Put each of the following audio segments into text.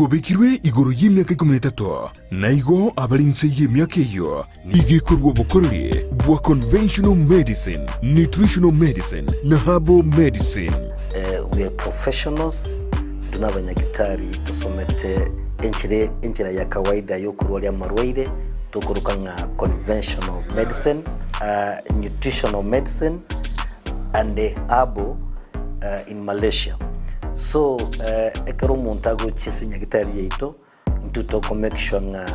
Gobekirwe igoro y'emiaka ikomi na etato, na igo abare inse y'emiaka eyio nigo ekorua obokoreri bwa conventional medicine, nutritional medicine, na herbal medicine. We are professionals, intwe nabanyagitari tosomete enchera enchera ya kawaida yokorwaria amarwaire tokoroka ng'a conventional medicine, nutritional medicine and herbal in Malaysia. So ekero omonto agochia ase nyagitari yaito, intwe toko make sure ng'a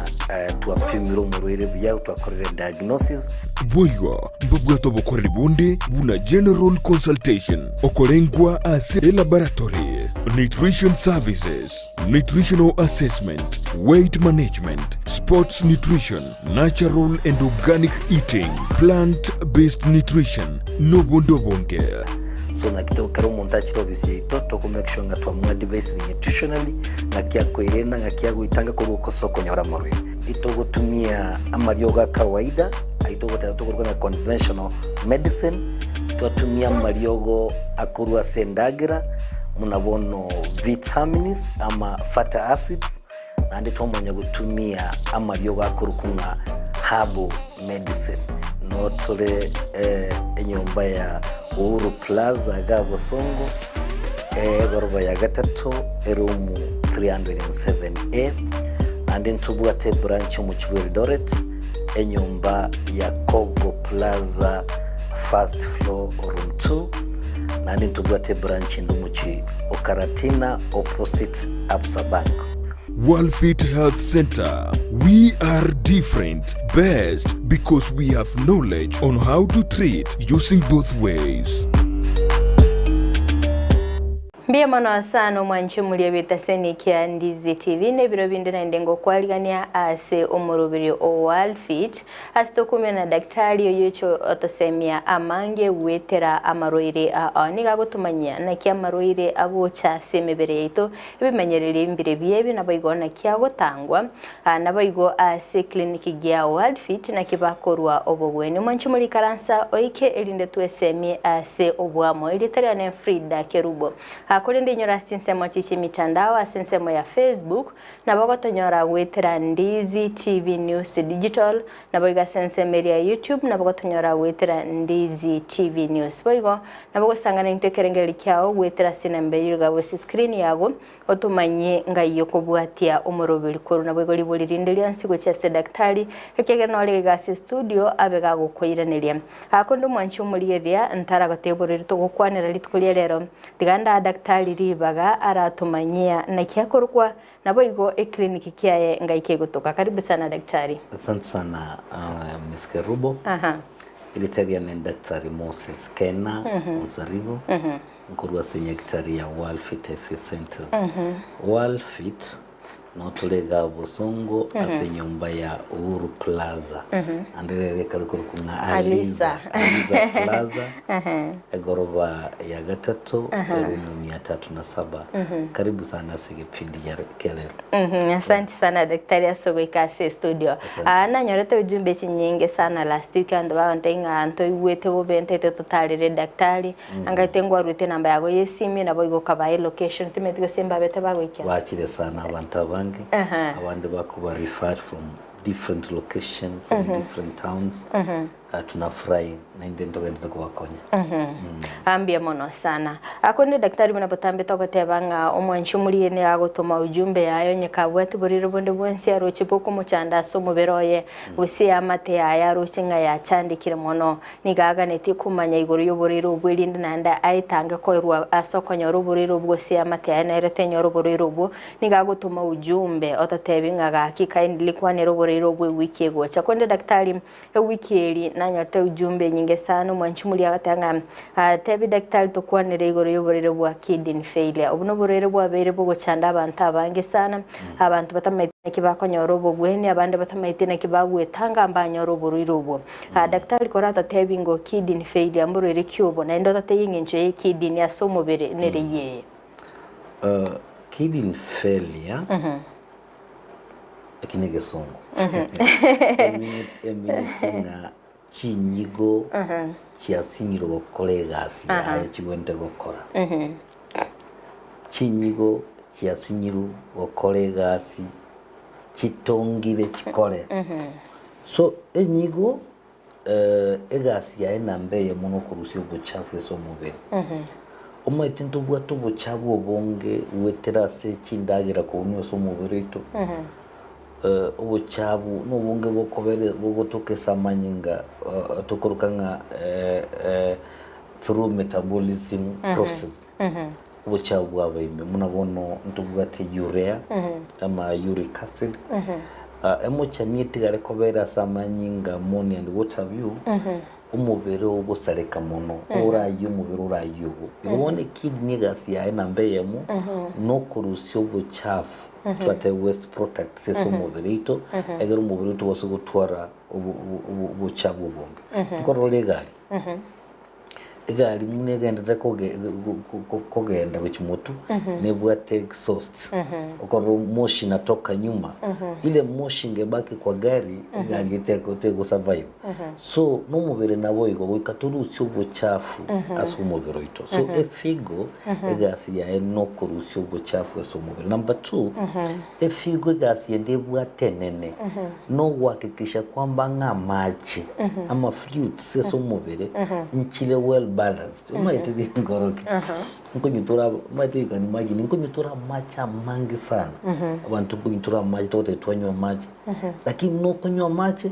twapimire omorwaire buya, twakorire diagnosis. Boigo mbabwate obokoreri bonde buna general consultation, okorengwa ase elaboratory, nutrition services, nutritional assessment, weight management, sports nutrition, natural and organic eating, plant based nutrition, nobonde obonge. So naki to ekero omonto achire ofisi yaito toko make sure ng'a twamoadvisire nutritionally ng'aki akoirena ng'aki agoitanga korwa ase okonyora amarwaire. Itogotumia amariogo a kawaida ayio togoteba tokoruga ng'a conventional medicine, twatumia amariogo akorwa ase endagera buna bono vitamins ama fatty acids, Naende twamanya gotumia amariogo akorokwa ng'a herbal medicine. Noo tore enyomba ya Uhuru Plaza iga Bosongo, egoroba ya gatato, eroom 307A. Naende ntobwate ebranch omochie bwa Eldoret, enyomba ya Kogo Plaza first floor room 2. Naende ntobwate ebranch ende omochie o Karatina opposite Absa Bank. Worldfit Health Centre, We are different, best because we have knowledge on how to treat using both ways. Mbuya mono sana omwanche omoria bw'etaseni kia Ndizi TV na ebiro binde naende ngokwarigania ase omoroberi o Worldfit Ase tokumia na daktari oyoche otosemia amange goetera amarwaire ao. Nigo agotomanyia naki amarwaire agocha ase emebere yaito, ebimanyererio mbire bi'ebi naboigo naki agotangwa, naboigo ase eclinic gia Worldfit naki bakorua obogwenia. Omwanche morikaransa oike erinde twesemie ase oboamo. Erieta riane Frida Kerubo. Korende inyora ase chinsemo chie chi'emitandao ase ensemo ya Facebook, Nabo ogotonyora goetera Ndizi TV News Digital, naboigo ase ensemo eria ya YouTube nabo ogotonyora goetera Ndizi TV News. Boigo nabo ogosangana intwe ekerengererio kiao goetera ase enamba eyio iga ase screen yago otomanye ngai okobwatia omoroberi korwa naboigo ribori rinde rionsi gochia ase daktari ekiagera nore iga ase estudio abe gagokoiraneria. Aa korende omwanchi omorigereria ntaragotebia borori togokwanera rituko ria rero Tiga ndaa daktari ribaga aratomanyia naki akorokwa, naboigo eclinic kiaye ngai kegotoka. Karibu sana daktari. Asante sana uh, Miss Kerubo. Aha. Erieta riane ni Daktari Moses Kena Onsarigo nkorwa ase nyagetari ya World Fit Health Center. World Fit Notore igaa bosongo ase enyomba ya Uhuru Plaza, naende rero ekare korokwa ng'a Aliza, Aliza Plaza, egoroba ya gatato, erumu mia tatu na saba. Karibu sana ase egepindi gia kia rero. Asante sana daktari ase ogoika ase estudio. Asante. Ah, nanyorete ujumbe chinyinge sana last week abanto bagontebia ng'a ntoigwete bobe ntaete totarere daktari, Angaete ngwaruete enamba yago y'esimi, naboigo okabae elocation, timanyeti gose mbabete bagoikia. Bachire sana abanto abange, abande bakoba referred from different location, from different towns, tunafurahi naende ntogenderete kobakonya. Ah, mbuya mono sana. Ah, korende daktari buna botambe togoteba ng'a omwanchi omoria nigo agotoma ujumbe yaye onye kabwati boriri bonde bwensi aroche bokomochanda ase omobere oye, gose eamate yaye aroche ng'a yachandekire mono, Nigo aganetie komanya igoro y'oborwaire obwo erinde naende aetange koirwa ase okonyora oborwaire obwo gose eamate yaye nere tenyora oborwaire obwo. Nigo agotoma ujumbe ototebi ng'a gaki kindly kwanera oborwaire obwo ewiki egocha. Korende daktari ewiki eri nanyorete ujumbe enyinge sana omwanchi moria agateba ng'a tebi daktari tokwanere igoro y'oborwaire bwa kidney failure. Obwo noborwaire bwabeire bogochanda abanto abange sana, abanto batamaeti naki bakonyora obogwenia, abande batamaeti naki bagwetanga mbanyore oborwaire obwo. Daktari kore atotebi ng'o kidney failure mborwaire ki obo, naende otatebie eng'encho ye kidney ase omobere nere iyeye. Kidney failure eki ne egesongo emineti ng'a chinyigo chiasinyirwe gokora egasi yaye chigwenerete gokora. Chinyigo. Chiasinyirwe gokora egasi chitongire chikore. So enyigo egasi yaye namba eyemo nokorusia obochafu ase omobere. Omanyete ntobwate obochafu obonge goetera ase chindagera kounwa ase omobere oito, obochafu nobonge bokobere bogotoka ase amanyinga tokoroka ng'a through metabolism process. Obochafu bw'abaime buna bono ntobwate urea ama uric acid emochani etigare kobera ase amanyinga ammonia and what have you omobere ogosareka mono orayie omobere orayie obo. Igo bono ekidney egasi yaye namba eyemo nokorusia obochafu twateba waste products ase omobere oito egere omobere oito obase gotwara obochafu obonge. Nkorora egari. Egari buna egenderete koge- go- go- kogenda gochia motwe, nebwate exhaust, okorora moshi inatoka nyuma, ile moshi ingebaki kwa gari, egari eteko tego survive. So, na omobere nabo igo, goika torusie obochafu ase omobere oito. So, efigo, egasi yaye nokorusia obochafu ase omobere. Number two, Efigo egasi ende ebwate enene nogohakikisha kwamba ng'a amache ama fluids ase omobere nchire well balanced. Omanyete rinkoroki nkonywa tore aba omanyete you can imagine nkonywa tore amache amange sana abanto nkonywa tore amache togoteba twanywa amache lakini nokonywa amache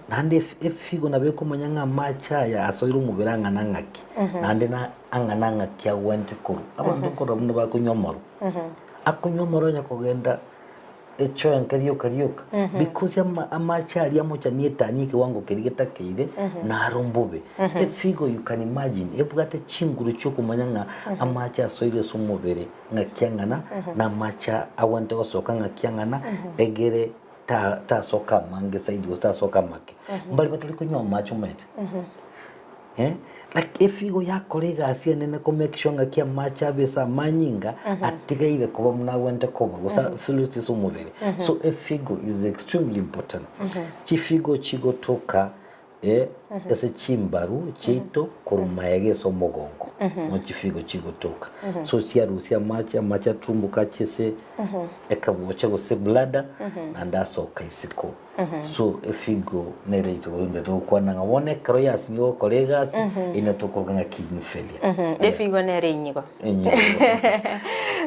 naende ef- efigo nabo ekomanya ng'a amache aya asoire omobere ang'ana ng'aki naende na ang'ana ng'aki agwente korwa. Abanto nkorora buna bakonywa amarwa. Akonywa omoro onya kogenda echoenke rioka rioka because ama amache aria amochani etani ekewango keria getakeire naro mbobe. Efigo you can imagine ebwate chinguru chiokomanya ng'a amache asoire ase omobere ng'aki ang'ana na amache agwenerete gosoka ng'aki ang'ana egere ta tasoka amange zaidi gose tasoka amake. Mbari batari konywa amache omanyete. Like efigo yakora egasi enene ko make sure ng'aki amache abe ase amanyinga atigaire koba buna agwenerete koba gose fluids ase omobere. So efigo is extremely important. Chifigo chigotoka ase chimbaru chiaito korwa magega ase omogongo no chifigo chigotoka. So chiarusia amache, amache aturumboka achie ase ekabocha gose bladder naende asoka isiko. So efigo nere itogoenda togokwana ng'a bono ekero yasinyire gokora egasi ina tokoroka ng'a kidney failure. Yeah. Efigo nere inyigo. Enyigo.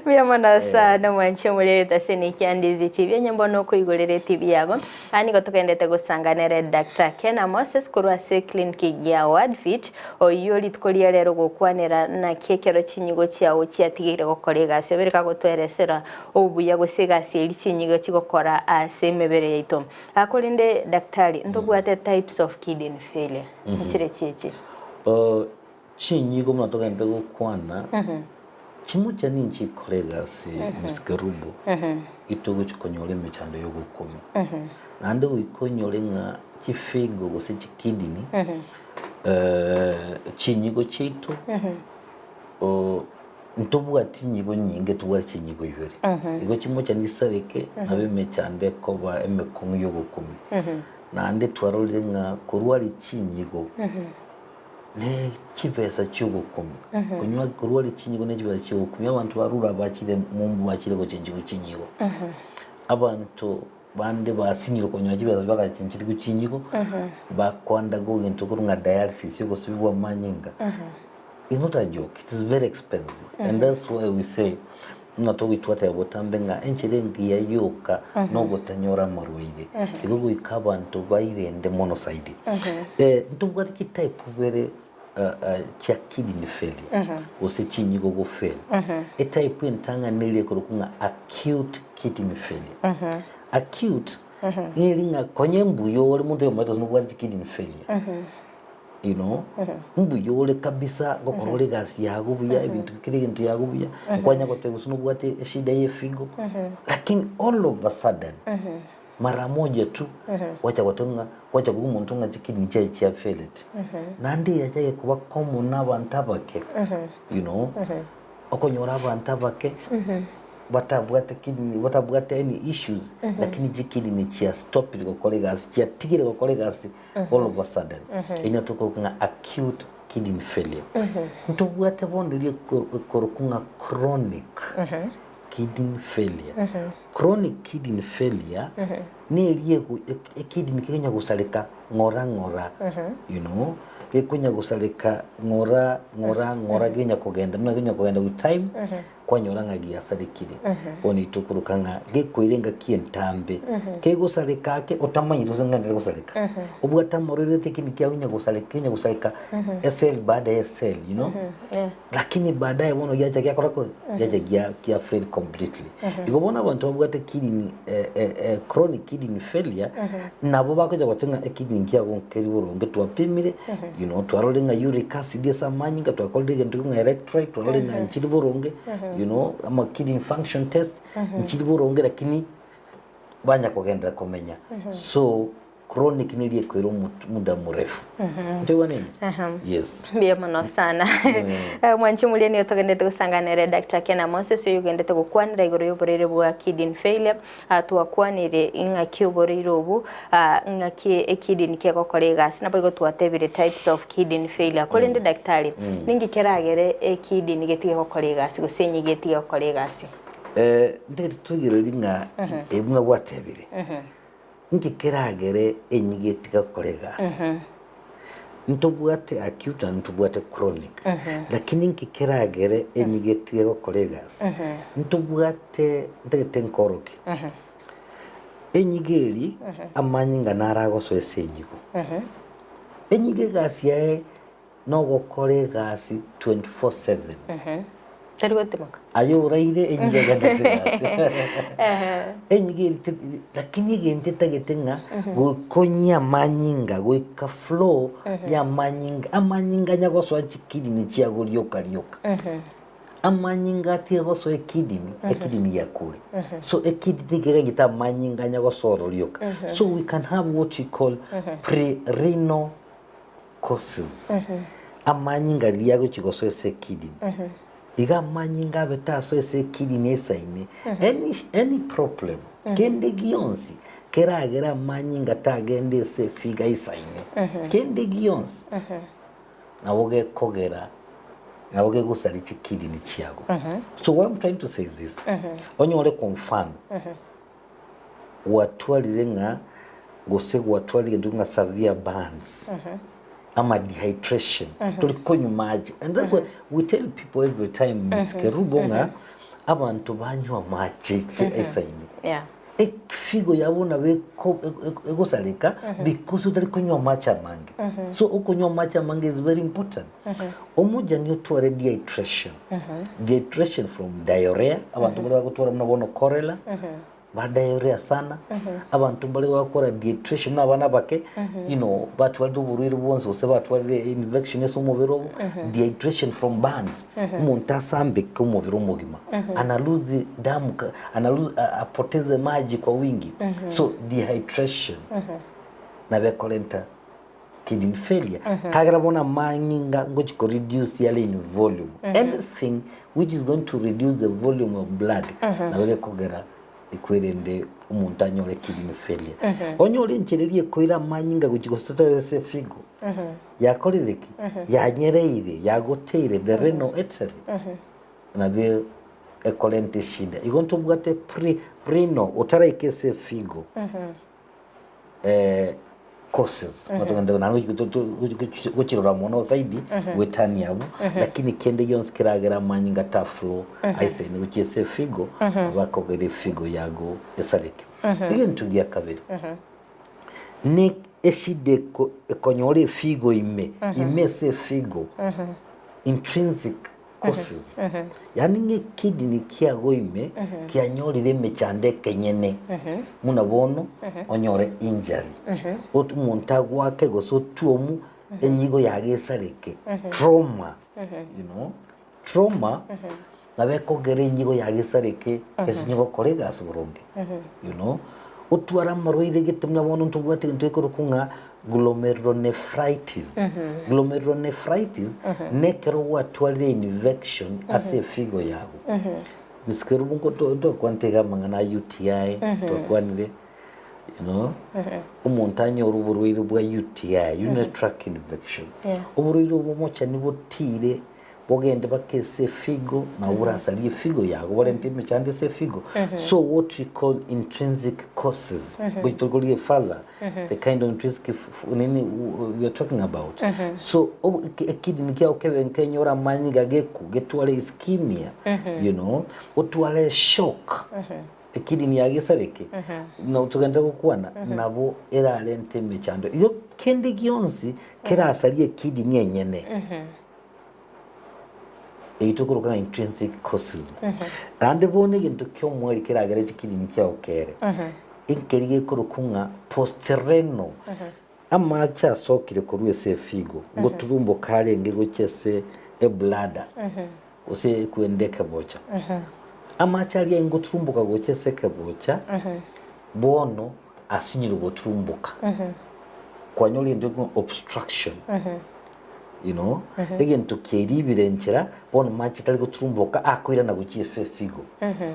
Mbuya mono sana mwanche omorerete ase nekiandizi echi ebianya mbono okoigorera etibi yago. Aa nigo togendete gosanga nere Doctor Kena Moses korwa ase eclinic ya Wordfit oyio rituko ria rero gokwanera naki ekero chinyigo chiao chiatigeire gokora egasi obere kagotweresera obuya gose egasi eria chinyigo chigokora ase emebere yaito. Ah, korende daktari, ntobwate types of kidney failure, nchire chiechi? Chinyigo buna togente gokwana, chimocha ninchikore egasi Miss Kerubo, itogochi konyora emechando ya ogokumia. Naende goika onyore ng'a chifigo gose chikidney, chinyigo chiaito, Ntobwati chinyigo nyinge, tobwate chinyigo ibere. Igo chimocha nisareke, nabo emechando ekoba emekong'u y'ogokumia. Naende twarorire ng'a korwa are chinyigo ne chibesa chi'ogokumia. Konywa korwa are chinyigo ne chibesa chi'ogokumia, abanto barure abachire mumbu bachire gochenchigwa chinyigo. Abanto bande basinyire konywa chibesa barachencherigwe chinyigo, bakoandago egento korwa ng'a dialysis, ogosibigwa amanyinga. It's not a joke, it is very expensive and that's why we say buna togoitwa twateba botambe ng'a enchera engiya yoka nogotanyora amarwaire. Igo goika abanto bairende mono zaidi. Ntobwate chitype ibere chia kidney failure gose chinyigo go fail. Etype entang'ani neri ekorokwa ng'a acute kidney failure. Acute neri ng'a konya mbuya ore monto oyomo gose nobwate chikidney failure. You know, mbuya ore kabisa gokora ore egasi yago buya ebinto kera egento yago buya nkwanya goteba gose nobwate eshida ya efigo lakini all of a sudden mara moja tu gwacha goteba ng'a gwacha koigwa omonto ng'a chikidney chiaye chia failed naende yachake koba common na abanto abake you know okonyora abanto abake batabwate kidney batabwate any issues lakini chikidney chia stopire gokora egasi chiatigire gokora egasi all of a sudden eye tokoroka ng'a acute kidney failure ntobwate bono eria ekorokwa ng'a chronic. kidney failure. Chronic kidney failure neria ego ekidney kekonya gosareka ng'ora ng'ora, you know, gekonya gosareka ng'ora ng'ora ng'ora genya kogenda buna genya kogenda with time, kwanyora ng'a giasarekire. Bono intwe tokoroka ng'a gekoira engaki entambe, kegosareka ake otamanyeti gose ng'enderere gosareka. Obwate amarwaire gete ekidney kiago kenya gosareka kenya gosareka ecell baada ya ecell, you know. Lakini baadaye bono giacha giakora ki? Giacha gia gia fail completely. Igo bono abanto babwate kidney eh, eh, eh, chronic kidney failure nabo bagocha gote ng'a ekidney nkiago nkeri boronge twapimire you know twarorire ng'a uric acid ase amanyinga twakorire egento ng'a electrolyte twarorire ng'a nchiri boronge you know ama kidney function test nchiri boronge lakini banya kogenderera komenya so Chronic neri ekoira omuda murefu. Ntoigwanene? Yes. Mbuya mono sana. Eh, Mwanchi omoria nigo togendete gosangana nere Dr. Ken Moses oyo ogendete gokwanera igoro y'oborwaire bwa kidney failure. Ah, twakwanire ing'aki oborwaire obu, ah, ng'aki ekidney kegokora egasi naboigo twatebire types of kidney failure. Korende daktari, ninki keragere ekidney getige gokora egasi gose enyige etige gokora egasi? Eh, ntagete twegereri ng'a eh, buna gwatebire. Inki keragere enyige etiga gokora egasi? Ntobwate acute na ntobwate chronic. Lakini inki keragere enyige etige gokora egasi? Ntobwate ntagete nkoroki. Enyigo eri amanyinga naro agosoa ase enyigo. Enyigo egasi yaye nogokora egasi 24/7. Tari gotimoka. Aye oraire enyigo egenderete egasi. Enyigo eri te- lakini egento etagete ng'a gokonyia amanyinga goika flow ya amanyinga, amanyinga anya gosoa chikidney chiago rioka rioka. Amanyinga atige gosoa ekidney, ekidney yakure. So ekidney keganyete amanyinga anya gosoa oro rioka. So we can have what we call pre-renal causes amanyinga riria agochia gosoa ase ekidney iga amanyinga abete asoe ase ekidney esaine any any problem kende gionsi keragere amanyinga tagenda ase efiga isaine kende gionsi nabo gekogera nabo kegosaria chikidney chiago so what I'm trying to say is this onyore kwa mfano gwatwarire ng'a gose gwatwarire egento ng'a severe burns ama dehydration tori konywa mache and that's why we tell people every time Miss Kerubo ng'a abanto banywe amache esaini Yeah. efigo yabo nabo eko- eko- egosareka because otari konywa amache amange so okonywa amache amange is very important omojani otware dehydration Dehydration from diarrhea, abanto mbare bagotwara buna bono cholera, ba diarrhea sana, abanto mbare bagokora dehydration buna abana abake, you know, batwarire oborwaire bwonsi gose batwarire infection ase omobere obo, dehydration from burns, omonto asambeke omobere omogima, ana lose damu ka ana lose apoteze maji kwa wingi, so dehydration nabo ekorenta Kidney failure kagera bono amanyinga ngochi ko reduce yare in volume anything which is going to reduce the volume of blood nabo gekogera ekwerende omonto anyore kidney failure onyore enchera eria ekoira amanyinga gochi goseta ase efigo yakorire ki yanyereire yagoteire the renal artery nabio ekorenta eshida igo ntobwate pre renal otaraika ase efigo courses togende naende gochirora mono zaidi goetania abwo lakini kende gionsi keragere amanyinga ta flow aisaine gochia ase efigo nabo akogera efigo yago esareke. Egento gia kabere ne eshida eko ekonyora efigo ime ime ase efigo intrinsic causes yaani ng'a ekidney kiago ime kianyorire emechando ekenyene buna bono onyore injury ot omonto agoake gose otwomu enyigo yago esareke trauma you know trauma nabo ekogera enyigo yago esareke esinye gokora egasi boronge you know otware amarwaire gete buna bono ntobwate egento gekorokwa ng'a Glomerulonephritis. Glomerulonephritis nekero gwatwarire infection ase efigo yago. Miss Kerubo nko to- ntwakwanete iga amang'ana a UTI, twakwanire you know, omonto anyore oborwaire bwa UTI, urinary tract infection. Yeah. Oborwaire obo omochani botire. Bogende bake ase efigo, nabo borasarie efigo yago, borente emechando ase efigo. So what we call intrinsic causes, ngochi tori korigia further, the kind of intrinsic nini we are talking about. So ekidney kiago kebe nkenyore amanyinga geku, getware ischemia, you know, otware shock, ekidney yago esareke, na togende gokwana, nabo erarente emechando. Igo kende gionsi kerasarie ekidney enyene, Eyio tokoroka ng'a intrinsic causes. Naende bono egento ki'omoerio keragere chikidney chiao kere, nkeri gekorokwa ng'a postrenal. Amache asokire korwa ase efigo, ngoturumboka arenge gochia ase ebladder, gose ekwenda ekebocha. Amache aria ngoturumboka gochia ase ekebocha, bono asinyire goturumboka. Kwanyora egento gekong'a obstruction. You know, egento kiairibire enchera, bono mache tari goturumboka akoirana gochia ase efigo.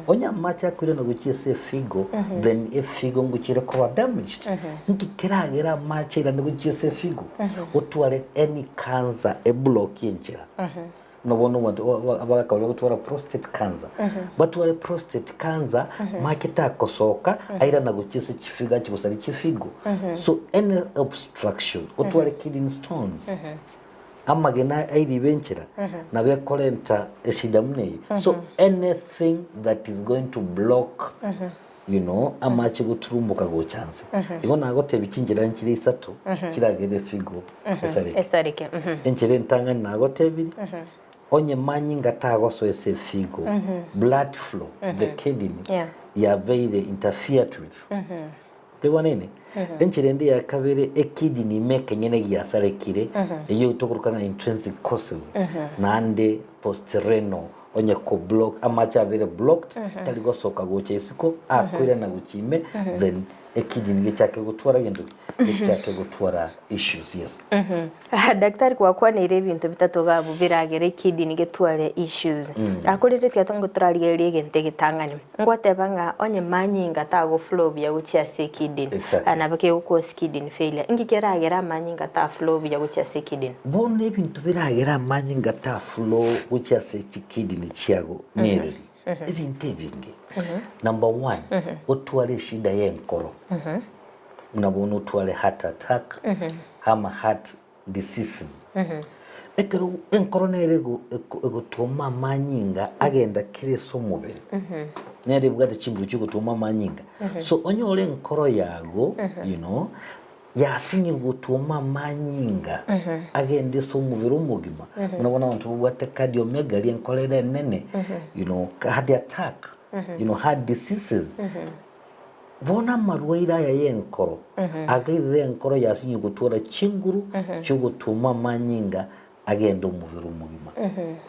Onye amache akoirana gochia ase efigo, then efigo ngochia ere koba damaged. Nki keragere amache airane gochia ase efigo? Otware any cancer eblokie enchera. Buna bono abanto abagaka baria bagotwara prostate cancer, batware prostate cancer, mache takosoka airana gochia ase chifigo achie gosaria chifigo. So any obstruction, otware kidney stones, amagena airibe enchera, nabo ekorenta eshida buna eyio. So anything that is going to block you know, amache goturumboka gocha nse. Igo nagotebia chinchera nchire isato chiragere efigo esareke. Esareke. Enchera entang'ani nagotebirie, onye manyinga tagosoa ase efigo, blood flow, the kidney, Yeah. yabeire interfered with. Tebwanene? Enchera ende ya kabere, ekidney ime ekenyene giasarekire, eyio tokoroka ng'a intrinsic causes, naende postrenal Onye ko block amache abere blocked tari gosoka gocha isiko akoirana gochia ime then ekidney gechake gotwara gento ki? Gechake gotwara issues yes. Daktari gwakwaneire ebinto bitato iga abwo biragere ekidney getware issues. Akorende tiga tonge torarigererie egento egetang'ani. Ngwateba ng'a onye manyinga tago flow buya gochia ase ekidney, Exactly. nabo kego cause kidney failure. Inki keragere amanyinga ta flow buya gochia ase ekidney? Bono ebinto biragere amanyinga ta flow gochia ase chikidney chiago nereri? Ebinto ebinge. Number one, otware eshida ya enkoro. Buna bono otware heart attack, ama heart diseases. Ekero enkoro nere egotwoma amanyinga agenda kera ase omobere, nere ebwate chinguru chiogotwoma amanyinga. So onyore enkoro yago, you know, yasinyirwe gotwoma amanyinga agende ase omobere omogima. Buna bono abanto babwate cardiomegaly enkoro ere enene, you know, heart attack, you know, heart diseases. Bono amarwaire aya y'enkoro agairire enkoro yasinywe gotwara chinguru chi'ogotwoma amanyinga agende omobere omogima.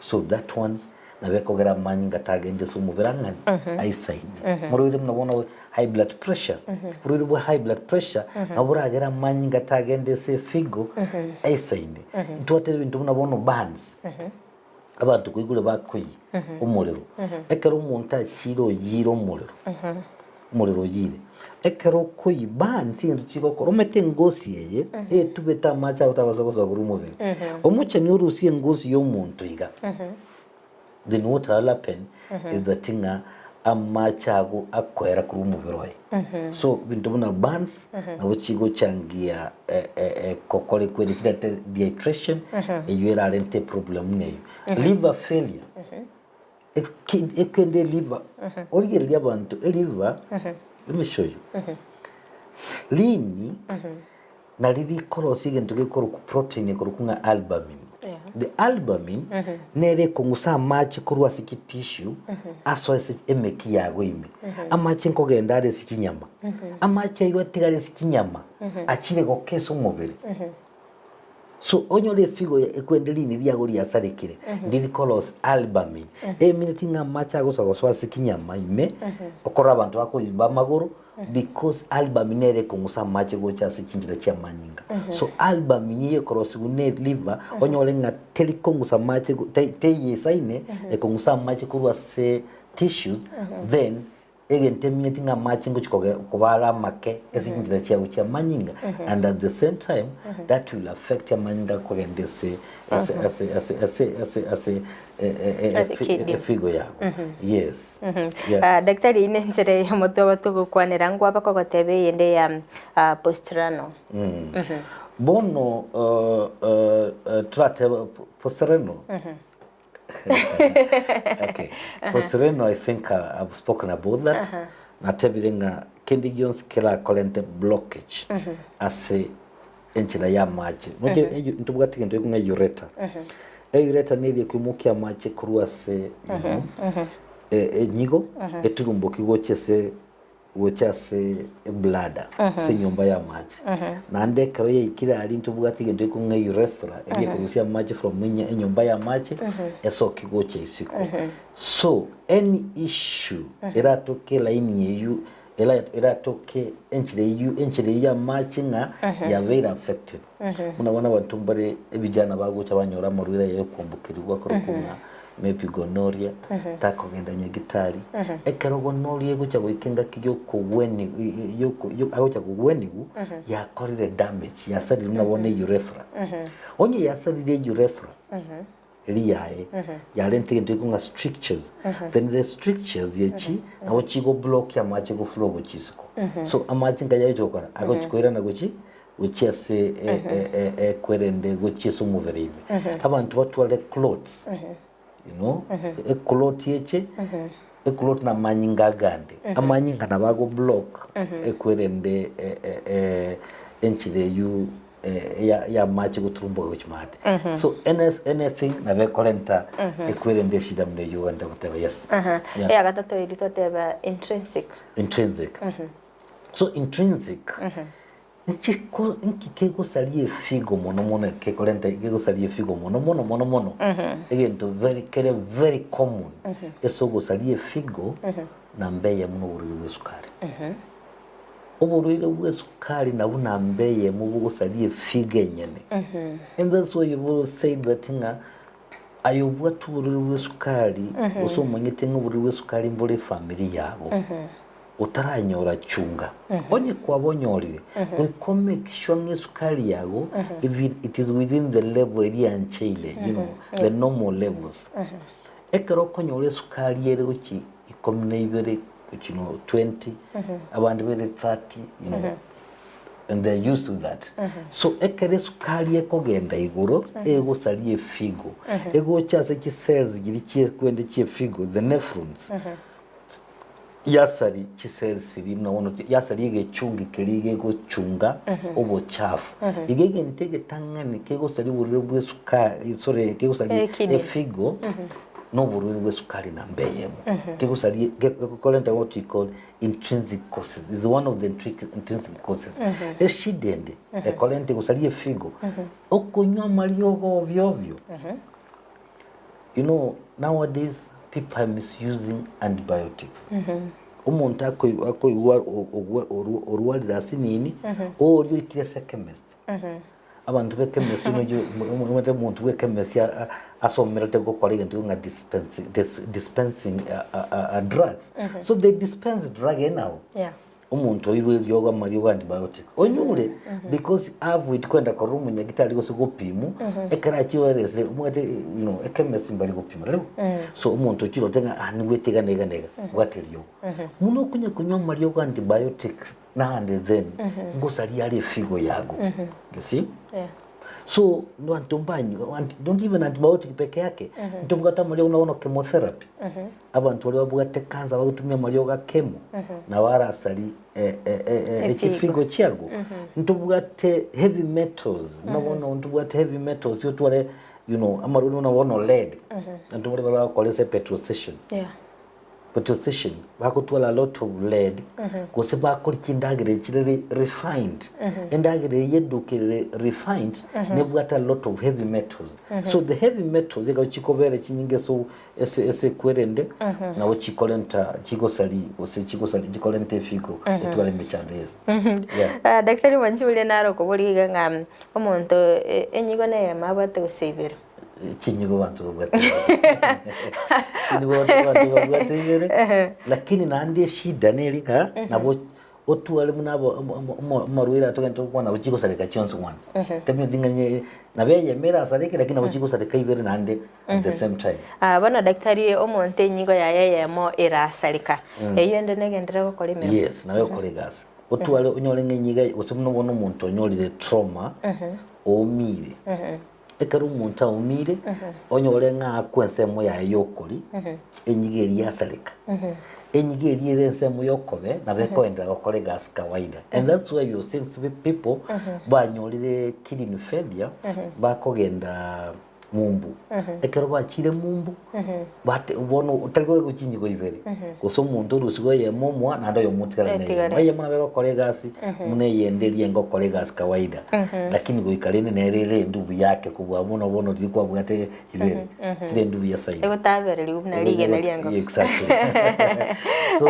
So that one nabo ekogera amanyinga tagende ase omobere ang'ani aisaine. Morwaire buna bono high blood pressure, oborwaire bwa high blood pressure nabo boragere amanyinga tagende ase efigo aisaine. Ntwatebe ebinto buna bono burns, abanto koigure bakoyia omorero, ekero omonto achiire oyiire omorero, omorero oyiire, ekero okoyia burns egento chigokora omanyete engosi eye etubete amache abo tabasa gosoa korwa omobere, omochenu orusie engosi ya omonto iga, then what will happen is that ng'a amache ago akoera korwa omobere oye. So ebinto buna burns nabo chigochangia gokora ekweri chirete dehydration eywo erarente eproblem buna eywo. Liver failure, ekende eliver, origererie abanto eliver, let me show you, rini Nario rikorosia egento gekorokwa protein ekorokwa ng'a albumin. The albumin nere ekong'usa amache korwa ase chitissue asoe ase emeki yago ime. Amache nkogenda are ase chinyama. Amache aywo atigare ase chinyama achire goka ase omobere. So onyore efigo ekwende rini riago riasarekire ndiri korosia albumin. Emineti ng'a amache agosa gosoa ase chinyama ime okorora abanto bakoyimba amagoro Because albumin nere ekong'usa amache gocha ase chinchera chi'amanyinga. So albumin eye ekorosigwa ne liver, onyore ng'a teri kong'usa amache go- te- teiyesaine ekong'usa amache korwa ase tissues, then. Egento eminyeti ng'a amache ngochi koge koba are amake ase chinchera chiago chia amanyinga and at the same time that will affect amanyinga akogenda ase ase ase ase ase ase ase e- e- e- Ase efi- kidney. efigo yago. Yes. Yeah. Ah, daktari ine enchera eyemo twaba togokwanera ngwaba kogoteba eyende ya ah, postrano. Bono uh, uh, uh, torateba postreno okay. Postreno I think I've spoken about that. Natebire ng'a kende gionsi kerakorente blockage ase enchera ya amache. Noche eyu- ntobwate egento gekong'a ureter. Eureter neria ekoimokia amache korwa ase you know, enyigo eturumboki gocha ase gocha ase ebladder, ase enyomba y'amache. Naende ekero yaikire aria ntobwate egento gekong'a urethra, eria ekorusia amache from enye enyomba y'amache, esoke gocha isiko. So, any issue eratoke elaini eywo, era eratoke enchera eywo enchera eywo y'amache ng'a yabeire affected. Buna bono abanto mbare ebijana bagocha banyora amarwaire aya yokoambokerigwa akorokwa ng'a maybe gonorrhea, takogenda nyagitari. Ekero gonorrhea egocha goika engaki yokogweni yoko agocha kogwenigwa, yakorire damage, yasarire buna bono eurethra. Onye yasarire eurethra, eria yaye, yarenta egento gekong'a strictures, then the strictures echi, nabo chigo block amache go flow gochia isiko. So amache nkai agochi gokora? Agochi koirana gochi gochia ase ekwerende gochia ase omobere ime. Abanto batware clots, you know, eclot eche, eclot na amanyinga agande, amanyinga nabo ago block ekwerende enchera eywo ya amache goturumboka gochia maate. So any anything nabo ekorenta ekwerende eshida buna eywo ogende goteba yes. Yeah. Eya gatato eria twateba intrinsic. Intrinsic. So intrinsic Nchiko nki kegosaria efigo mono mono kekorenta kegosaria efigo mono mono mono mono egento very kere very common ase ogosaria efigo namba eyemo na oborwaire bwa esukari. Oborwaire bwa esukari nabwo namba eyemo bogosaria efigo enyene and that's why you've always said that ng'a aye obwate oborwaire bwa esukari gose omanyete ng'a oborwaire bwa esukari mbore efamiri yago. Otaranyora chunga. Onye kwabonyorire, goika o make sure ng'a esukari yago if it is within the level eria yancheire, you know, the normal levels. Ekero okonyora esukari ere gochia ikomi na ibere gochia no 20, abande bere 30, you know, and they are used to that. So ekero esukari ekogenda igoro, egosaria efigo, egocha ase chicells chiria chiekwende chia efigo, the nephrons, Yasari chiselsiri buna bono yasari egechungi keria gegochunga obochafu. Iga egento egetang'ani kegosaria oborwaire bwa esukari sorry kegosaria Ekidney. efigo na oborwaire bwa esukari namba eyemo. Kegosaria gekorenta what we call intrinsic causes, is one of the intrinsic causes. Eshida ende ekorenta egosaria efigo, okonywa amariogo ovyo ovyo. You know nowadays people are misusing antibiotics. Omonto akoi- akoigwa o- ogwe- orwa- orwarire ase nini, oria oikire ase chemist. Abanto ba echemist noyo omanyete omonto bwa echemist a- a- asomerete gokora egento ng'a dispensi dis dispensing drugs. So they dispense drug anyhow. Yeah. Omonto oirwe eriogo amariogo antibiotic onyure because avoid kwenda korora omonyagitari gose gopimwa ekero achia oeresire omwate you know echemist mbari gopima rero so omonto ochire ote ng'a ah nigwete iga na iga na iga bwata eriogo buna okonya konywa amariogo antibiotic now and then ngosaria are efigo yago you see. Yeah. So abanto mbanywa anti don't even antibiotic peke yake ntobwate amariogo buna bono chemotherapy Abanto baria babwate cancer bagotumia amariogo a chemo nabo arasari echifigo chiago. Ntobwate heavy metals buna bono ntobwate heavy metals otware you know amarwaire buna bono lead. Abanto baria bagokora ase petrol station. Yeah. Petrol station bagotwara a lot of lead gose bakoria chindagera chire refined. Endagera eye eduka ere refined nebwate a lot of heavy metals. So the heavy metals ekero chikobera chinyinge ase Ase ase ekwerende nabo chikorenta chigosari gose chigosari chikorenta efigo etware emechando yes. Yeah. Ah, Daktari mwanchi oria nare okoboria iga ng'a omonto enyigo neyemo abwate gose ibere. Chinyigo abanto babwate ibere. Chinyigo abanto babwate ibere, lakini naende eshida neri ng'a nabo otware buna abo amarwaire aya togende togokwana nabo chigosareka chionsi once. Tamanyeti ng'a nye nabo eyemo erasareke lakini nabo chigosareka ibere naende at the same time. Ah, bono daktari omonto enyigo yaye eyemo erasareka, eyio ende negenderere gokora emeremo? Yes, nabo egokora egasi. Otware onyore ng'a enyigo eye gose buna bono omonto onyorire trauma, oumire. Ekero omonto aumire, onyore ng'a akwe ensemo yaye y'okori, enyigo eria yasareka. Enyigo eria ere ensemo y'okobe nabo ekoenderera gokora egasi kawaida. And that's why you see some people banyorire kidney failure bakogenda mumbu. Ekero bachire mumbu, bate bono otari koegwa chinyigo ibere, gose omonto orusigwe eyemo omoa naende oyomo otigare na eyemo. Otigare. Eyemo nabo egokora egasi buna eyende eria engokora egasi kawaida, lakini goika rende nere ere endubu yake kobua mono bono riria kwabwate ibere, chire endubu ya saidi. Egotabererigwa buna rigena ri'engoko. Exactly. So,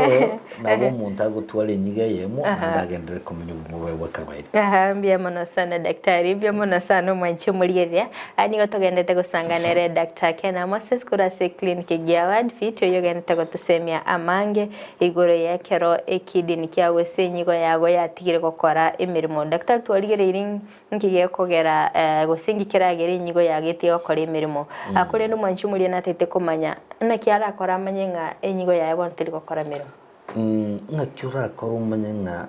nabo omonto agotwara enyigo eyemo naende agenderere komenya obogima bwaye bwa kawaida. Aha, mbuya mono sana daktari, mbuya mono sana omwanchi omorigereria. Aa nigo togenderete gosanga nere Doctor Ken Moses korwa ase eclinic egiya Wordfit oyio ogenderete gotosemia amange igoro y'ekero ekidini kiago gose enyigo yago yatigire gokora emeremo. Daktari twarigereirie nki gekogera gose nki keragere enyigo yago etige gokora emeremo. Korende omwanchi omoria natagete komanya naki arakore amanye ng'a enyigo yaye bono teri gokora meremo. Ng'aki orakore omanye ng'a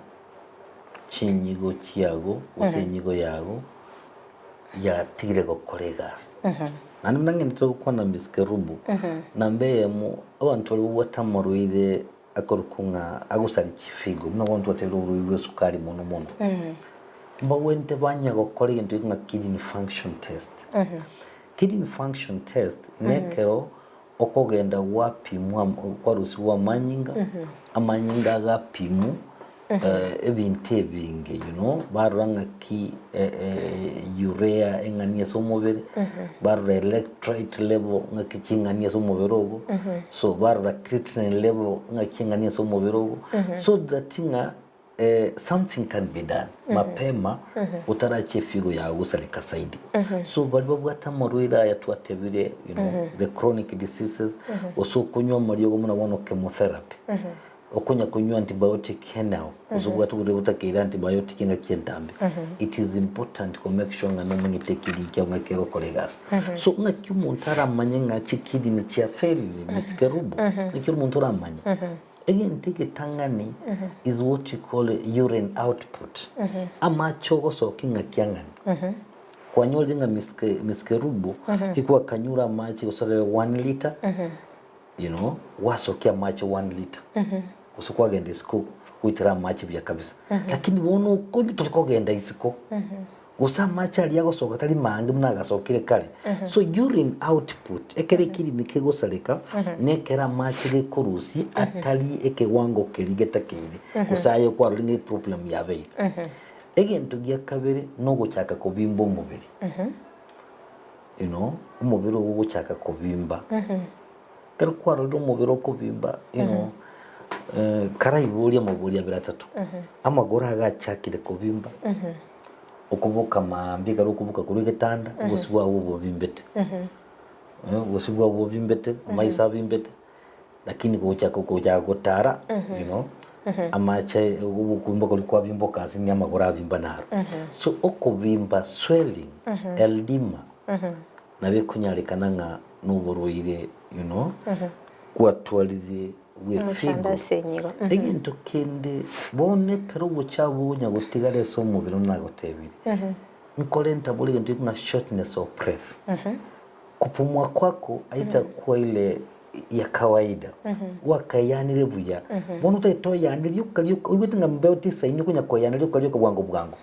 chinyigo chiago gose enyigo yago yatigire gokora egasi? Naende buna ng'endete gokwana Miss Kerubo, namba eyemo abanto baria babwate amarwaire akorokwa ng'a agosaria chifigo, buna bono twatebire oborwaire bwa esukari mono mono, mbagwenerete banya gokora egento gekong'a kidney function test. Kidney function test nekero Okogenda gwapimwa kwarusigwa amanyinga, amanyinga agapimwa ebinto ebinge you know, barora ng'aki urea eng'ani ase omobere, barora electrolyte level ng'aki ching'ani ase omobere ogo, so barora creatinine level ng'aki eng'ani ase omobere ogo, so that ng'a Something can be done mapema otarachia efigo yago gosareka zaidi. So baria babwate amarwaire aya twatebire you know, the chronic diseases gose okonywa amariogo buna bono chemotherapy okonya konywa antibiotic anyhow gose obwate oborwaire botakeire antibiotic engaki entambe it is important ko make sure ng'a nomanyete ekidney kiago ng'aki kegokora egasi. So ng'aki omonto aramanye ng'a chikidney chia failire Miss Kerubo ng'aki omonto oramanye Egento egetang'ani is what you call urine output. Amache ogosokia ng'aki ang'ani. Kwanyorire ng'a Miss Kerubo ikwakanyure amache gose orebe one litre, you know, gwasokia amache one litre. Gose kwagenda isiko goitera amache buya kabisa. Lakini bono okonywa tori kogenda isiko. Gose amache aria agosoka tari maange buna agasokire kare. So urine output, ekero ekirimi kegosareka, nekero amache gekorusia atari ekewango keria getakeire, gose aye okwarora ng'a eproblem yabeire. Egento gia kabere nogochaka kobimba omobere. You know, omobere ogo ogochaka kobimba. Ekero kwarorire omobere okobimba, you know, karaiborie amabori abere atato, amagoro agachakire kobimba, okoboka maambia ekero okoboka korwa egetanda, obosio bwao bobimbete, obosio bwao bobimbete, amaiso abimbete, lakini gocha gochaka gotara, you know, amache okobimba koria kwabimboka ase nigo amagoro abimba naro. So okobimba swelling, eldema, nabo ekonyarekana ng'a noborwaire you know, gwatwarire Omochando bw'efigo. ase enyigo. Egento kende bono ekero obochafu bokonya gotigara ase omobere buna nagotebirie, nkorenta bore egento gekong'a shortness of breath. Kupumua kwako haitakuwa ile ya kawaida, gwakaeyanire buya, bono otagete oeyane rioka rioka oigwete ng'a mbeo tisaini okonya koeyana rioka rioka bwango bwango.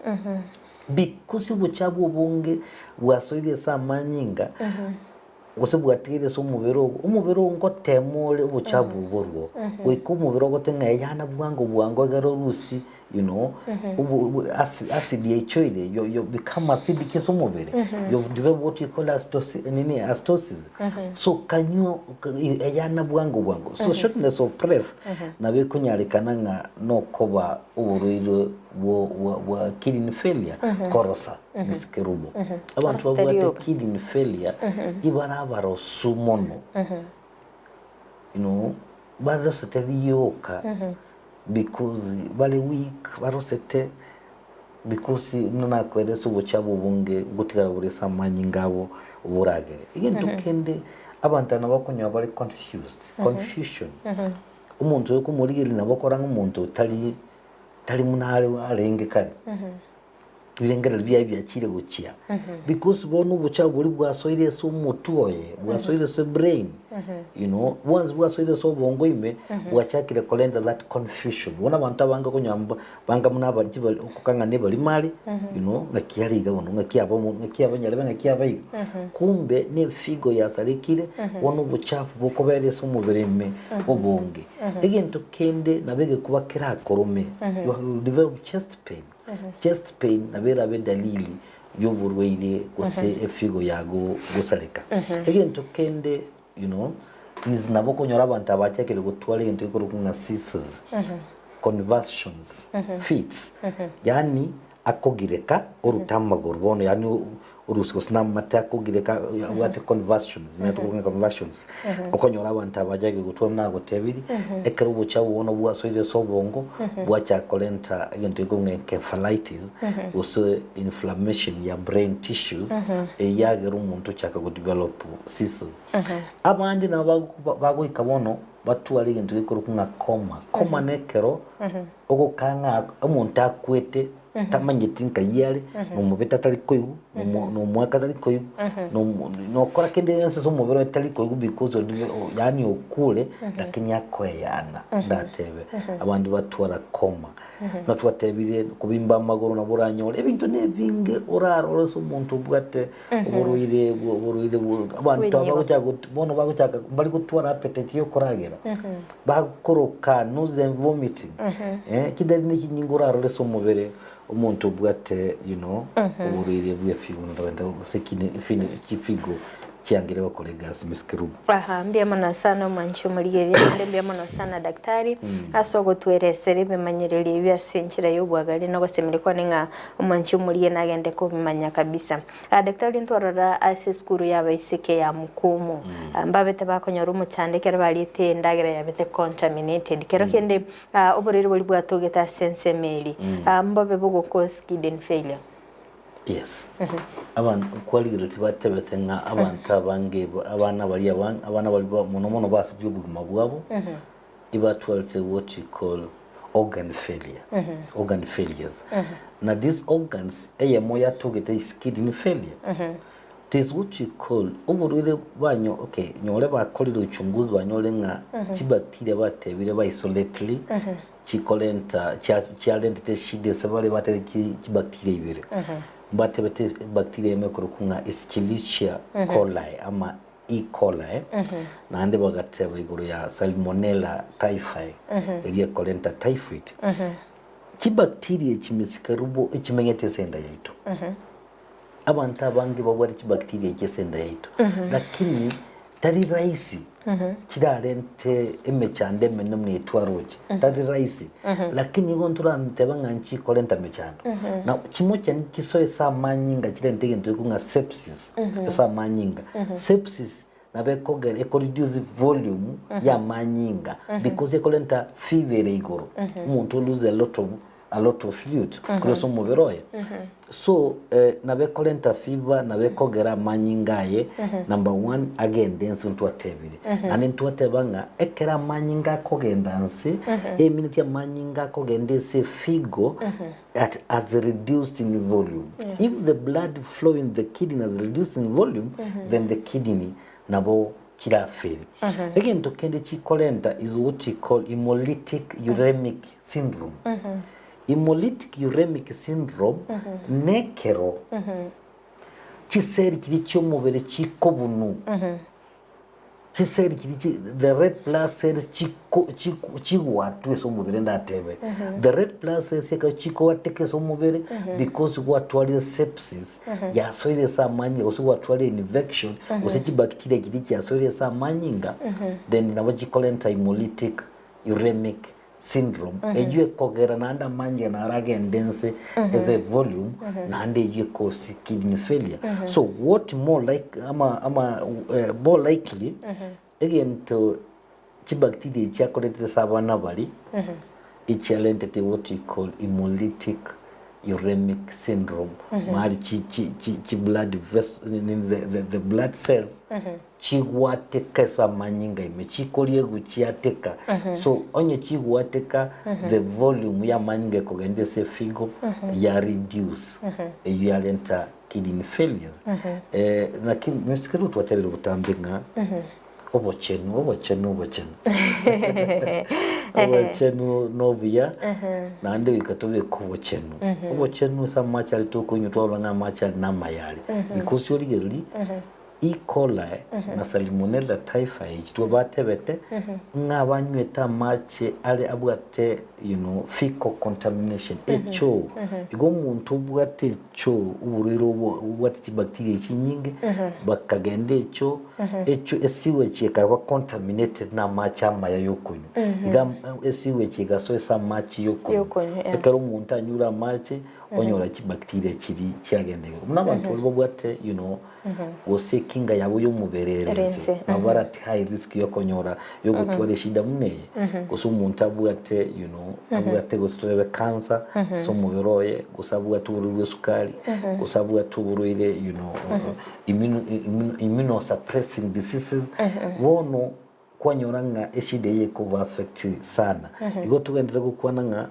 Because obochafu obonge bwasoire ase amanyinga, gose bwatigaire ase omobere ogo, omobere ogo ngotema ore obochafu oborwo, goika omobere ogote ng'a eyana bwango bwango egere orusie you know, obo obo acid acid yaichoire you you become acidic ase omobere, you've developed what you call acidosi nini acidosis, so kanywa eyana bwango bwango. So shortness of breath nabo ekonyarekana ng'a nokoba oborwaire. bwo bwa bwa kidney failure korosa Miss Kerubo. Abanto Korosa babwate rioka. kidney failure ibare abarosu mono. You know, barosete rioka because bare weak, barosete because buna nakoeresa obochabu obonge ngotigara bore ase amanyinga abo oboragere. Egento kende abanto aba nabo okonyora bare confused, confusion. Omonto oyo okomorigereria nabo okora ng'a omonto otari tari buna are arenge kare. Ebirengererio biaye biachire gochia because bono obochafu boria bwasoire ase omotwe oye, bwasoire ase brain, you know, bwansi bwasoire ase obongo ime, bwachakire korenta that confusion. Bono abanto abange okonyora mba banga buna abari chibari okokang'ana ebarimo are, you know, ng'aki are iga bono, ng'aki aba omo ng'aki aba nyarebe, ng'aki aba iga. Kumbe na efigo yasarekire, bono obochafu bokobera ase omobere ime obonge. Egento kende nabo egekuba kerakorome, you will develop chest pain. Chest pain nabo erabe edalili y'oborwaire gose efigo yago gosareka. Egento kende you know is nabo okonyora abanto aba bachakire gotwara egento gekorokwa ng'a seizures, convulsions, fits, yaani akogireka oruta amagoro bono yaani orusia gose na amate akogireka abwate convulsions, nigo tokorokwa ng'a convulsions. Okonyora abanto aba bachakire gotwara buna nagotebirie, ekero obochafu bono bwasoire ase obongo, bwachaka korenta egento gekorokwa ng'a encephalitis, gose inflammation ya brain tissues, eyio yagera omonto ochaka go develop seizures. Abande nabo bagoika bono batware egento gekorokwa ng'a coma. Coma nekero ogokang'a omonto akwete tamanyeti nkai are, nomobete atari koigwa, nomo nomoaka atari koigwa, nomo nokora kende gionsi ase omobere oye tari koigwa because ori yaani okure lakini akoeyana ndatebe. Abanto batwara coma. Buna twatebire kobimba amagoro nabo oranyore, ebinto na ebinge orarore ase omonto obwate oborwaire bwo oborwaire bwo abanto aba Bw'enyigo. bagochaka got bono bagochaka mbari gotwara appetite ya okoragera. Bakoroka nausea and vomiting eh, chidari ne chinyinga orarore ase omobere omonto obwate you know oborwaire bwa efigo notogenda gose kine efini chifigo chiangire gokora egasi Miss Kerubo. Aha, mbuya mono sana omwanchi omorigereria naende mbuya mono sana daktari ase ogotweresera ebimanyererio ebi ase enchera ya obwagare na ogosemeria kwane ng'a omwanchi omorigereria nagende kobimanya kabisa. Ah, daktari ntwarora ase esukuru y'abaiseke ya Mukumu, ah, mbabete bakonyora omochando ekero bariete endagera yabete contaminated. Kero kende ah, oborwaire boria bwatogete ase ensemo eria, ah, mbobe bogo cause kidney failure. Yes. Abanto kwarigereria tibatebete ng'a abanto abange ba- abana baria aban- abana baria ba mono mono basibie obogima bwabo, ibatwarete what you call organ failure, organ failures. Na these organs eyemo yatogete is kidney failure. There's what you call oborwaire banyo okay nyore bakorire uchunguzi banyore ng'a chibacteria batebire ba isolately chikorenta chia chiarentete eshida ase bare batebire chi chibacteria ibere. Mbatebete bacteria eyemo ekorokwa ng'a Escherichia coli ama E. coli, naende bagateba igoro ya Salmonella typhi, eria ekorenta typhoid. Chibacteria echi misikerubo echimenyete ase enda yaito. Abanto abange babwate chibacteria echi ase enda yaito, lakini tari rahisi chirarente emechando emenene buna eye twaroche, tari rahisi. Lakini igo ntorateba ng'a nchikorenta emechando. Na chimocha nchisoe ase amanyinga chirente egento gekong'a ng'a sepsis. Ase amanyinga. Sepsis nabo ekogera eko reduce volume ya amanyinga because ekorenta fever ere igoro. Omonto o lose a lot of a lot of fluid korwa ase omobere oye. So nabo ekorenta fever nabo ekogera amanyinga aye number one agende nse ntwatebire. Naende ntwateba ng'a ekero amanyinga akogenda nse, emineti amanyinga akogenda ase efigo at has reduced in volume. If the blood flow in the kidney has reduced in volume, then the kidney nabo chiraferi. Egento kende chikorenta is what we call hemolytic uremic syndrome. Hemolytic uremic syndrome nekero chiseli chiria chiomobere chikobunu Chiseli chiria chi the red blood cells chiko chiko chigwatwa ase omobere ndatebe. The red blood cells ekero chikoateka ase omobere because gwatwarire sepsis yasoire ase amanyinga gose gwatwarire infection gose chibacteria chiria chiasoire ase amanyinga then nabo chikorenta hemolytic uremic. syndrome eyio ekogera naende amanyinga naro agende inse ase evolume naende eyio ecause kidney failure. So what more like ama ama more likely egento chibacteria echi chiakoretete ase abana baria echiarentete what we call hemolytic uremic syndrome mahali chi chi chi chi blood vessel nini the the the blood cells chigwateka ase amanyinga ime chikoriegwa chiateka so onye chigwateka the volume ya amanyinga ekogenda ase efigo ya reduce eyio yarenta kidney failures naki Mister Kerubo twaterire botambe ng'a Obochenu, obochenu, obochenu. Obochenu nobuya, naende goika tobeke obochenu. Obochenu ase amache aria tokonywa twarora ng'a amache aria namaya are. Because origereria, E. coli na Salmonella typhi echi twabatebete, ng'a abanywete amache are abwate you know, fecal contamination, echoo. Igo omonto obwate echoo, oborwaire obo obwate chibacteria chinyinge, bakagenda echoo, Echo esewage ekaba contaminated na amache amaya yokonywa. Iga esewage egasoa ase amache yokonywa. Yokonywa, yeah. Ekero omonto anyure amache, onyora chibacteria chiria chiagenda igoro. Buna abanto baria babwate you know, gose ekinga yabo yomobere ere Ere ense, ense, nabo bare at high risk yokonyora yogotwara eshida buna eye. Gose omonto abwate you know, abwate gose torebe cancer ase omobere oye, gose abwate oborwaire bwa esukari, gose abwate oborwaire you know, immunosuppressing diseases, bono kwanyora ng'a eshida eye ekoba affect sana. Igo togenderere gokwana ng'a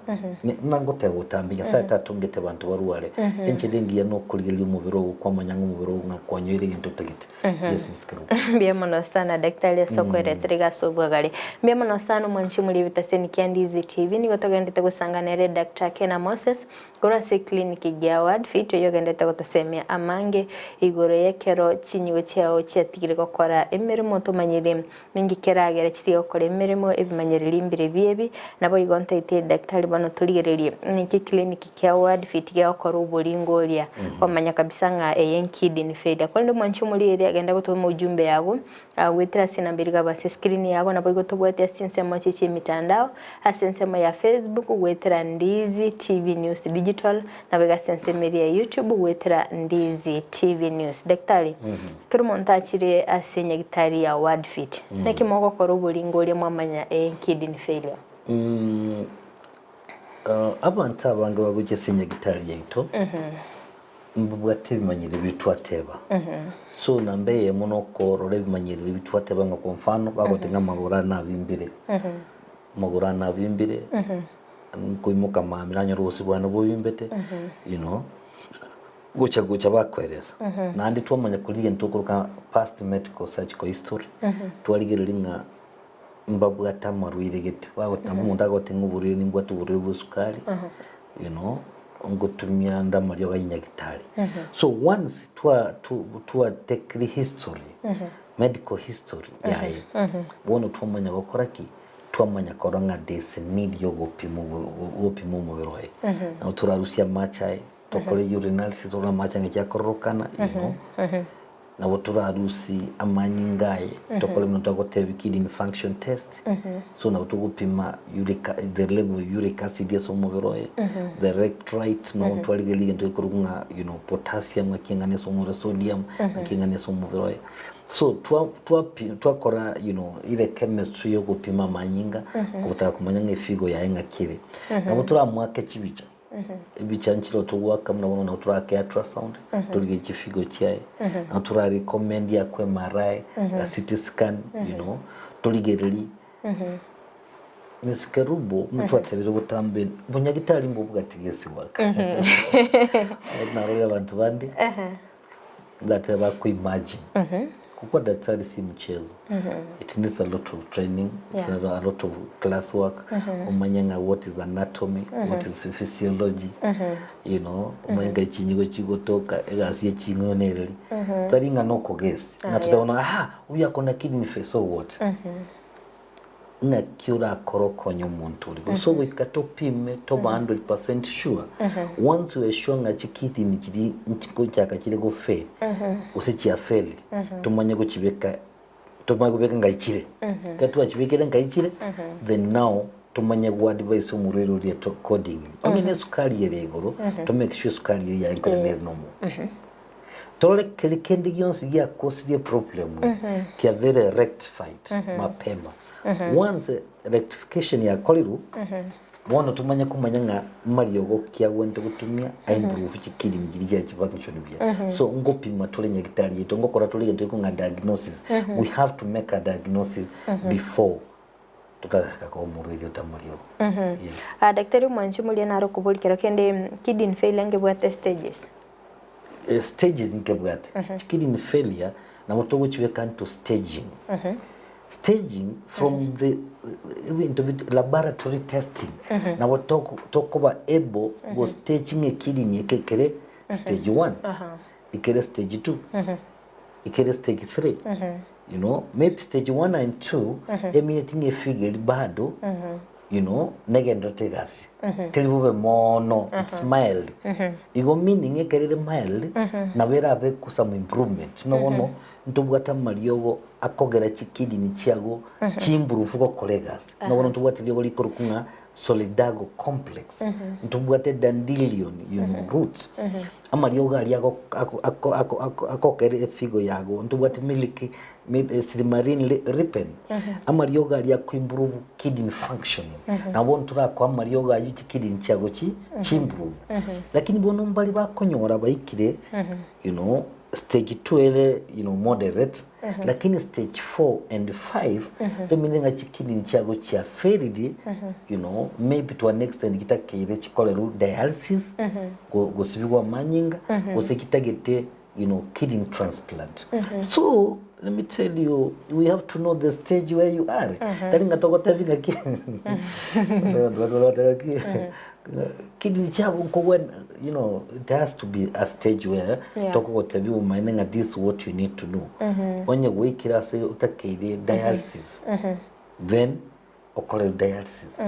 buna ngoteba botambe Nyasaye tatongete abanto barware, enchera engiya nokorigereria omobere ogo kwamanya ng'a omobere ogo ng'a kwanyoire egento otagete. Yes Miss Kerubo. Mbuya mono sana daktari ase okoeresera iga ase obwagare. Mbuya mono sana omwanchi omori ebitaseni kia Ndizi TV nigo togenderete gosangana ere Doctor Kena Moses Korwa ase eclinic gia Wordfit oyio ogenderete gotosemia amange igoro y'ekero chinyigo chiao chiatigire gokora emeremo tomanyiri ninki keragere chitige gokora emeremo ebimanyereri mbire biebi naboigo ntaete daktari bono torigererie ninki eclinic kia Wordfit gegokora oboringo oria kwamanya kabisa ng'a eye nkidney failure korende omwanchi omorigereria agenda gotoma ujumbe yago Goetera ase enamba eria igaba ase screen yago naboigo tobwate ase chinsemo chie chiemitandao, ase ensemo ya Facebook goetera Ndizi TV News Digital, naboigo ase ensemo eria ya YouTube goetera Ndizi TV News. Daktari, ekero omonto achire ase nyagitari ya Wordfit, naki mogokora oboringo oria mwamanya ee kidney failure? Abanto abange bagochia ase nyagitari yaito, Mbabwate ebimanyereri biria twateba. So namba eyemo nokorora ebimanyereri biria twateba ng'a kwa mfano bagoteba ng'a amagoro ane nabimbire, amagoro ane nabimbire, nkoimoka mambia nanyora obosio bwane bobimbete, you know, gocha gocha bakoeresa. Naende twamanya koria egento tokoroka past medical surgical history, twarigereria ng'a mbabwate amarwaire gete, bagoteba omonto agoteba ng'a oborwaire nimbwate oborwaire bwa esukari, you know, ngotumia ande amariogo a nyagitari. So once twa tu twa take history, medical history yaye, bono twamanya gokora ki? Twamanya korora ng'a there is a need ya ogopima ogopima omobere oye. Nabo torarusie amache aye, tokore urinalysis torore amache ng'aki akororokana, you know. Nabo torarusie amanyinga aye, tokore buna twagotebia kidney function test, so nabo togopima uric the level of uric acid ase omobere oye, the electrolyte nabo twarigereria egento gekorokwa ng'a you know potassium ng'aki eng'ana ase omobere, sodium ng'aki eng'ana ase omobere oye. So twa twapi twakora you know ile chemistry ya ogopima amanyinga, gotaka komanya ng'a efigo yaye ng'aki ere. Nabo toramoake chibicha. Ebicha nchire togoaka buna bono nabo torake ultrasound torigererie chifigo chiaye nabo tora recommend akwe MRI a CT scan you know torigererie Miss Kerubo buna twatebire botambe bonyagitari mbobwati gesi goaka narorire abanto bande ndatebe bako imagine Kukua daktari si mchezo it needs a lot of training it needs a lot of class work omanye ng'a what is anatomy what is physiology you know omanye ng'a chinyigo chigotoka egasi ya ching'o nereri tari ng'a nokogesi ng'a totebe bono aha huyu akona kidney failure so what Ng'aki orakore okonye omonto oria? Gose ogoika topime tobe 100% sure. Once we are sure ng'a chikidney chiri nkochaka chire go fail, gose chia failed, tomanye gochibeka tomanye kobeka ngai chire. Ekero twachibekire ngai chire, then now. Tomanye go advise omorwaire oria to accordingly. Onye ne esukari ere igoro, to make sure esukari eria yaye nkore nere normal. Torore keri kende gionsi giakosirie problem eye, kiabere rectified mapema. Once rectification yakorirwe, bono tomanye komanya ng'a mariogo ki agwenerete gotumia a improve chikidney chiria chiaye chi function buya. So ngopima tore nyagetari yaito, ngokora tore egento gekong'a diagnosis. We have to make a diagnosis before Totagaka koba omorwaire otamori obo. Yes. Ah, daktari omwanchi omoria nare okoboria kero kende kidney failure ngebwate stages. Eh, stages nkebwate. Kidney failure nabo togochibeka into staging. Staging from the ebinto bit laboratory testing nabo toko tokoba able go staging ekidney eke ekere stage one, ekere stage two, ekere stage 3 you know maybe stage 1 and 2 emineti ng'a efigure eri bado you know negenderete egasi teri bobe mono it's mild igo meaning ekero ere mild nabo erabe ku some improvement buna bono ntobwate amariogo akogera chikidney chiago chiimprove gokora egasi buna bono ntobwate eriogo rikorokwa ng'a Solidago complex ntobwate dandelion you know roots amariogo aria ago ako ako ako ako akokera efigo yago ntobwate milk mi silymarin ripen amariogo aria ako improve kidney functioning nabo ntorakoa amariogo aywo chikidney chiago chi chiimprove lakini bono mbari bakonyora baikire you know stage 2 ere you know moderate lakini stage 4 and 5 emine ng'a chikidney chiago chia failed you know maybe to an extent gitakeire chikoreru dialysis go- gosibigwa amanyinga gose gitagete you know kidney transplant so let me tell you we have to know the stage where you are tari ng'a togotebi ng'aki ng'aki Kidney chiago nkogwena you know it has to be a stage where Yeah. tokogotebia omaene ng'a this is what you need to know onye gwaikire ase otakeire dialysis then okore dialysis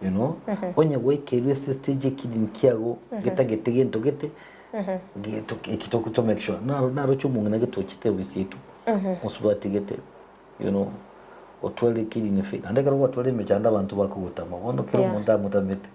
you know onye gwaikeirwe ase stage ekidney kiago getagete gento gete geto eki toko to make sure naro naroche omong'ina getochete ofisi yaito mosubati gete you know, otware kidney failure naende ekero gwatwara emechando abanto bakogotama bono kera Yeah. omonto amotamete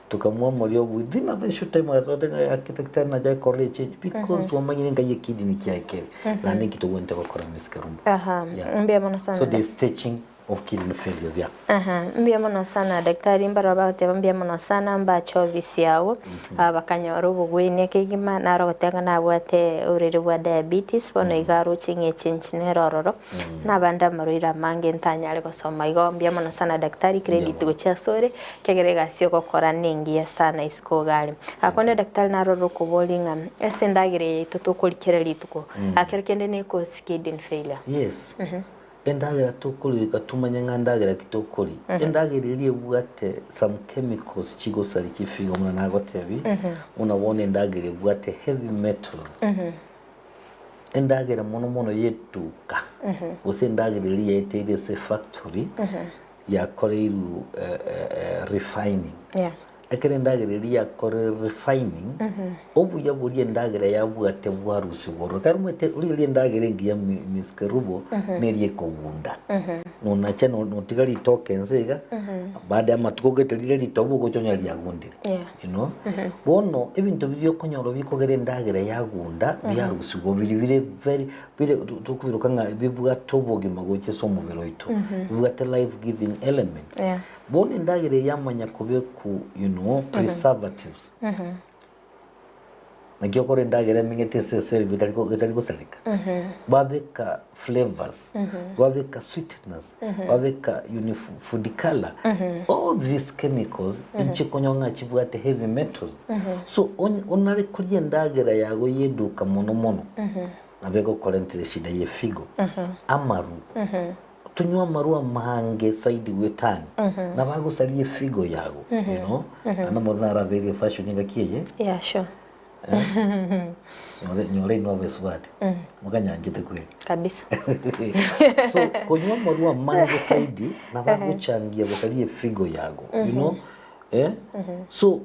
tokamwamoria within a very short time agateba ng'a gaki daktari nache akorora echange because twamanyire ngai ekidney kiaye kere naende nki togwenerete gokora Miss Kerubo Aha, Yeah. mbuya mono sana so there is staging of kidney failures yeah Aha, mbuya mono sana daktari mbarabwo bagoteba mbuya mono sana mbache ofisi yago ah, bakanyora obogwenia kegima naro ogoteba ng'a nabwate oborwaire bwa diabetes bono iga aroche ng'a echange nere ororo na abande amarwaire amange ntanyare gosoma igo mbuya mono sana daktari credit gochia asore ekiagera egasi ogokora nengiya sana isiko iga are. Konde daktari narorire okoboria ng'a ase endagera eye yaito tokoria kera rituko kero kende ne cause kidney failure. Yes. Endagera tokoria goika tomanye ng'a ndagera ki tokoria. Endagera eria ebwate some chemicals chigosaria chifigo buna nagotebia, buna bono endagera ebwate heavy metals. Endagera mono mono y'etuka, gose endagera eria yaeteire ase efactory, yakoreirwe refining. Yeah. Ekero endagera eria yakore refining, obuya boria endagera yabwate bwarusigwa ororo. Ekero omanyete riria endagera engiya mi- Miss Kerubo, neria ekogunda. Nonacha no- notiga ritoke ense iga, baada ya amatuko gete rire ritobu ogocha onyore riagundire. Yeah. You know? Bono ebinto biria okonyora bikogera endagera yagunda, biarusigwa biri bire very bire tokobiroka ng'a bibwate obogima gocha ase omobere oito. Bibwate life giving elements. Yeah. Bono endagera eye yamanya kobekwa you know, preservatives. Naki okora endagera emeng'ete ase eseli etari go- etari gosareka. Babeka flavours, babeka sweeteners, babeka you know, fu- food colour. All these chemicals nchikonywa ng'a chibwate heavy metals. So on- onare koria endagera yago ya eduka mono mono, nabo egokorentera eshida ya efigo, amaru. Tonywe amarwa amange saidi gwetani nabo agosaria efigo yago you know naende amarwa naro abeire efashion engaki eye Yeah, sure. nyore nyore inwe abesubati mokanyanchete kweri Kabisa. so konywa amarwa amange saidi nabo agochangia gosaria efigo yago you know eh so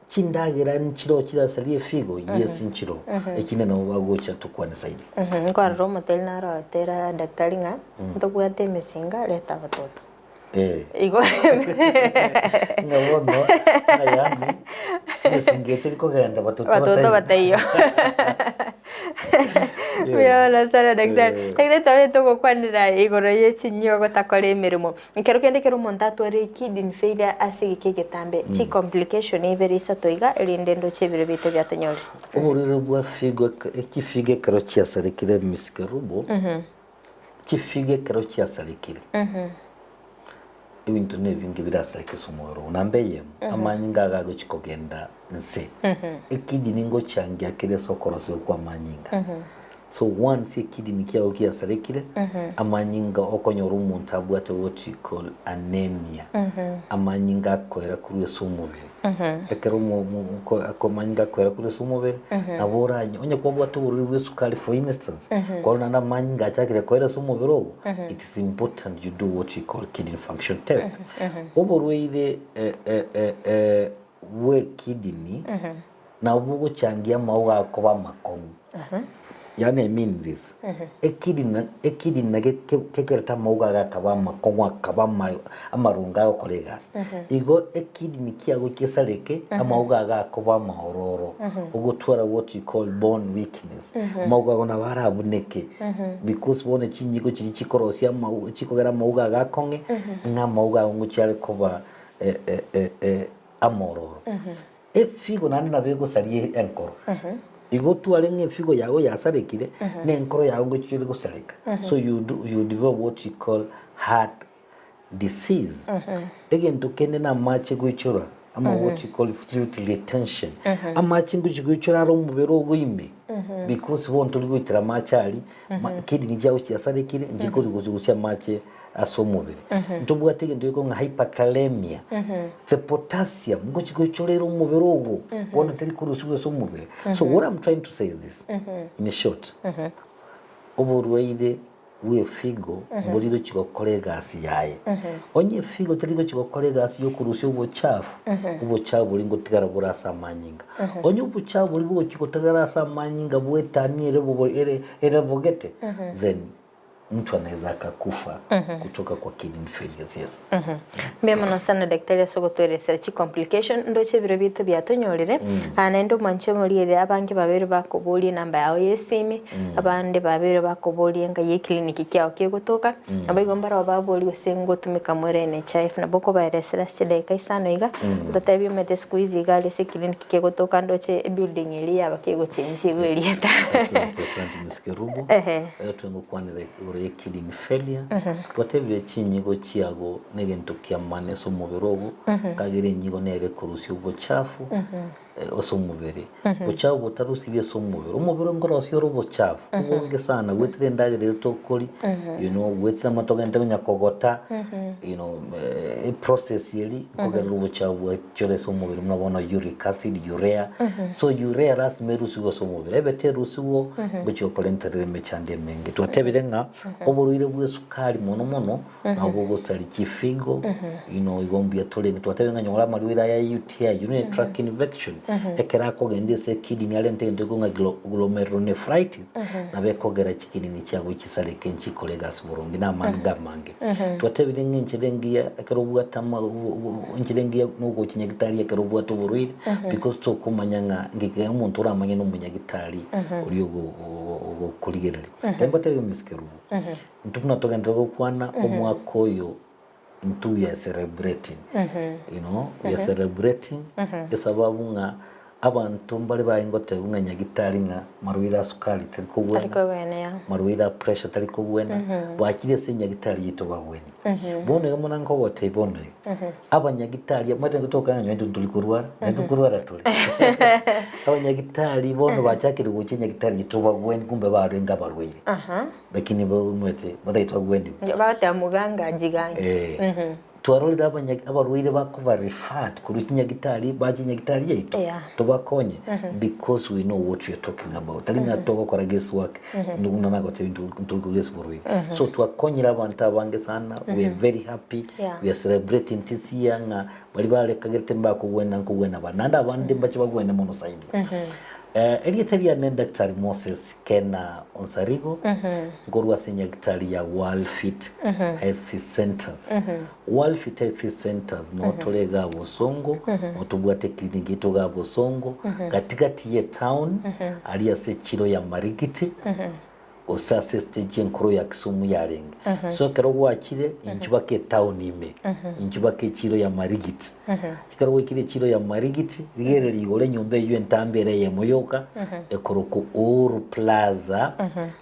Chindagera nchiroo chirasarie efigo? Yes, nchiroo. Ekinde nabo bagocha tokwane zaidi. Nkorora omoteri naro agotera daktari ng'a ntobwate emesinga reta abatoto. Eh. Igo Ng'a bono, ng'a yaani, emesingi eye teri kogenda batoto batoto bataiyo. bataiyo. Mbuya mono sana daktari. Eh. Daktari twabete togokwanera igoro ye chinyio gotakora emeremo. Ekero kende ekero omonto atware kidney failure ase egeka egetambe, chicomplication ibere isato iga erinde ndoche ebiro biaito biatonyorire. Oborwaire bwa figo echifigo ekero chiasarekire Miss Kerubo, Chifigo ekero chiasarekire, ebinto nebinge birasareke ase omobere oo. Namba eyemo, amanyinga iga agochia kogenda nse. Ekidney ngochangia kere ase okorosigwa kwa amanyinga. So once ekidney kiago giasarekire, amanyinga okonyora omonto abwate what you call anemia. Amanyinga akoera korwa ase omobere. Ekero amanyinga akoera korwa ase omobere, nabo oranye onye kwabwate oborwaire bwa esukari for instance, kwarora naende amanyinga achakire koera ase omobere ogo, it is important you do what you call kidney function test. Oborwaire bwa ekidney nabo bogochangia amauga akoba amakong'u. Yaani I mean this, ekidney ekidney naki kekerete amauga aye akaba amakong'u akaba ama amaronge agokora egasi. Igo ekidney kiago kesareke, amauga aye akoba amaororo, ogotwara what you call bone weakness. Amauga ago nabo arabuneke, because bono chinyigo chiria chikorosia amauga chikogera amauga aye akong'e, ng'a amauga ago ngochia are koba amaororo. Efigo naende nabo egosaria enkoro. Igo otware ng'a efigo yago yasarekire, na enkoro yago ngochia ere gosareka. So you do you develop what you call heart disease. Egento kende na amache goichora ama what you call fluid retention. Amache ngochia goichora are omobere ogo ime because bono tori goitera amache aria, kidney chiago chiasarekire nchiri kori gosia amache ase omobere. Ntobwate egento gekong'a ng'a hyperkalemia, the potassium ngochi goichora ere omobere ogo, bono teri korusigwa ase omobere. So what I'm trying to say is this, in short, oborwaire bwa efigo mbori gochi gokora egasi yaye. Onye efigo teri gochi gokora egasi ya okorusia obochafu, obochafu boria ngotigara bore ase amanyinga. Onye obochafu boria bogochi gotigara ase amanyinga bwetanie ere bobo ere erevogete, then Mtu anaweza akakufa kutoka kwa kidney failures yes. Mbuya mono sana daktari ase ogotoeresera chi complication ndoche ebiro biaito biatonyorire Ah, naende omwanche omorigereria abange babeire bakoboria enamba yao ya esimi abande babeire bakoboria engai eclinic kiao kegotoka naboigo mbarabwo baboria gose ngotumeka more NHIF nabo okobaeresera ase chidakika isano iga otatebia omanyete siku hizi iga aria ase eclinic kegotoka ndoche ebuilding eria yaba kegochenjiwa erieta. Asante asante Miss Kerubo. Ehe. Ekero twengokwanera igoro ye kidney failure, twatebire chinyigo chiago negento kiamani ase omobere ogo, kagera enyigo nere ekorusia obochafu ase omobere. Bochafu botarusirie ase omobere, omobere nkorosia ore obochafu obonge sana goetera endagera eria tokori, you know, goetera amatogente konya kogota, you know, eprocess eria nkogerera obochafu bwachora ase omobere buna bono uric acid, urea. So urea lasima erusigwe ase omobere, ebe terusigwe ngochia gokorenterera emechando emenge. Twatebire ng'a oborwaire bwa esukari mono mono nabo bogosaria chifigo, you know, igo mbuya torende. Twatebire ng'a nyora amarwaire aya ya UTI, urinary tract infection, ekero akogenda ase ekidney arente egento gekong'a glomerulonephritis, nabo ekogera chikidney chiago chisareke nchikore egasi boronge na amanga amange. Twatebire ng'a enchera engiya ekero obwate ama enchera engiya nogochia nyagitari ekero obwate oborwaire because tokomanya ng'a ngike omonto oramanye na omonyagitari oria ogokorigereria. Ekero ngotebia Miss Kerubo, intwe buna togenderete gokwana omwaka oyo intwe we are celebrating, you know, we are celebrating esababu ng'a abanto mbare baye ngotebia ng'a nyagitari ng'a marwaire a sukari tari Tari kogwena, kogwena ya. marwaire a pressure tari kogwena, bachire ase enyagitari yaito bagwene. Bono iga buna nkogotebia bono iga, abanyagitari omanyete intwe togokana ng'a intwe ntori korwara, naintwe nkorwara tore. Abanyagitari bono bachakire gocha enyagitari yaito bagwene kumbe barenge abarwaire. Lakini omanyete batagete bagwenigwe. Bagoteba muganga ajigange. Eh, twarorire abanya abarwaire bakoba referred korwa chinyagitari bache nyagitari yaito Yeah. tobakonye because we know what we are talking about tari ng'a togokora guess work buna nagotebia ntori ko guess borwaire so twakonyire abanto abange sana we are very happy Yeah. we are celebrating this year ng'a baria barekagerete mbakogwena nkogwena bare naende abande mbache bagwene mono zaidi. Erieta riane Daktari Moses Kena Onsarigo, nkorwa ase enyagitari ya World Fit Health Centers. World Fit Health Centers no tore iga Bosongo, no tobwate eclinic yaito iga Bosongo, gatigati ye town, aria ase echiro ya Marigiti, gose ase estage enkoro ya Kisumu yarenge. So ekero gwachire, inchuo baka etown ime, inchuo baka echiro ya Marigiti. Ekero gwaikire echiro ya Marigiti, rigereria igoro enyomba eywo entambe ere eyemo yoka, ekorokwa Uhuru Plaza,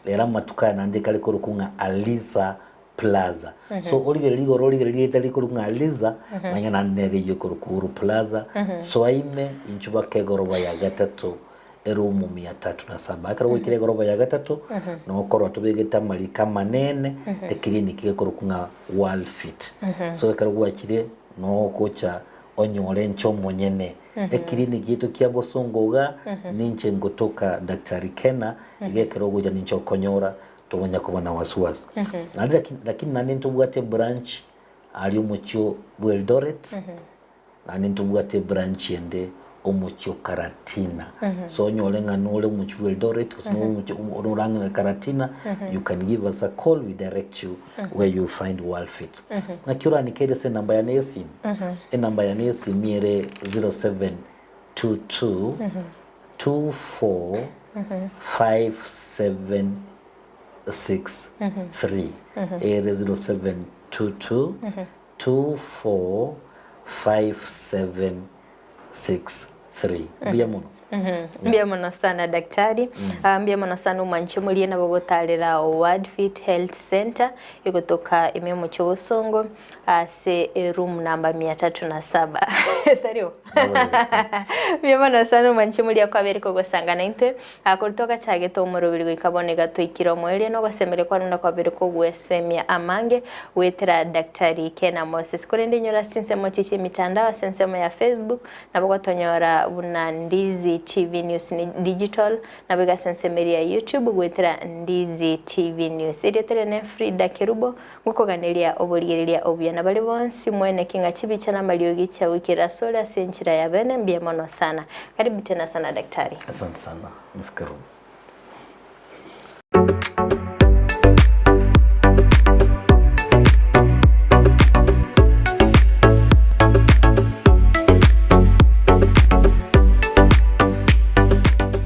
rero amatuko aya naende ekare korokwa ng'a Alisa Plaza. So origererie igoro origererie rieta rikorokwa ng'a Alisa, manya naende nere eywo ekorokwa Uhuru Plaza. Soa ime, inchuo baka egoroba ya gatato erumu mia tatu na saba. Ekero gwaikire egoroba ya gatato, nokorwa tobegete amariko amanene, eclinic gekorokwa ng'a World Fit. So ekero gwachire, nogocha onyore inche omonyene. Eclinic yaito kia bosongo iga, ninche ngotoka Daktari Kena, iga ekero ogocha ninche okonyora, togonya koba na wasiwasi. Naende lakini, lakini naende ntobwate branch aria omochie bwa Eldoret, Naende ntobwate ebranch ende omochie o Karatina. So onyore ng'a nore omochie bwa Eldoret gose nore omochie nore ang'e na Karatina, you can give us a call, we direct you where you find Worldfit. Naki oranekere ase enamba yane y'esimi? Enamba yane y'esimi ere 0722 24 5763. Ere 0722 245763. Mbuya mono. Mbuya mono sana daktari. Ah, mbuya mono sana omwanche morie nabo gotarera World Fit Health Center egotoka ime omochie obosongo ase eroom namba mia tatu na saba tari bo? Mbuya mono sana omwanche moria kwabere kogosanga naintwe Ah, korwa twagachagete omoroberi goika bono iga twaikire omoerio na ogosemeria kwane buna kwabere kogwesemia amange goetera Daktari Kena Moses. Korende inyora ase chinsemo echi chi'emitandao ase ensemo ya Facebook nabo gotonyora buna Ndizi TV News Digital nabo iga ase ensemo eria ya YouTube goetera Ndizi TV News. Erieta riane Frida Kerubo ngokoganeria oborigereria obuya na baria bonsi mweneki ng'a chibicha na amariogi chiagoikerera asore ase enchera ya bene mbuya mono sana. Karibu tena sana Daktari. Asante sana Miss Kerubo.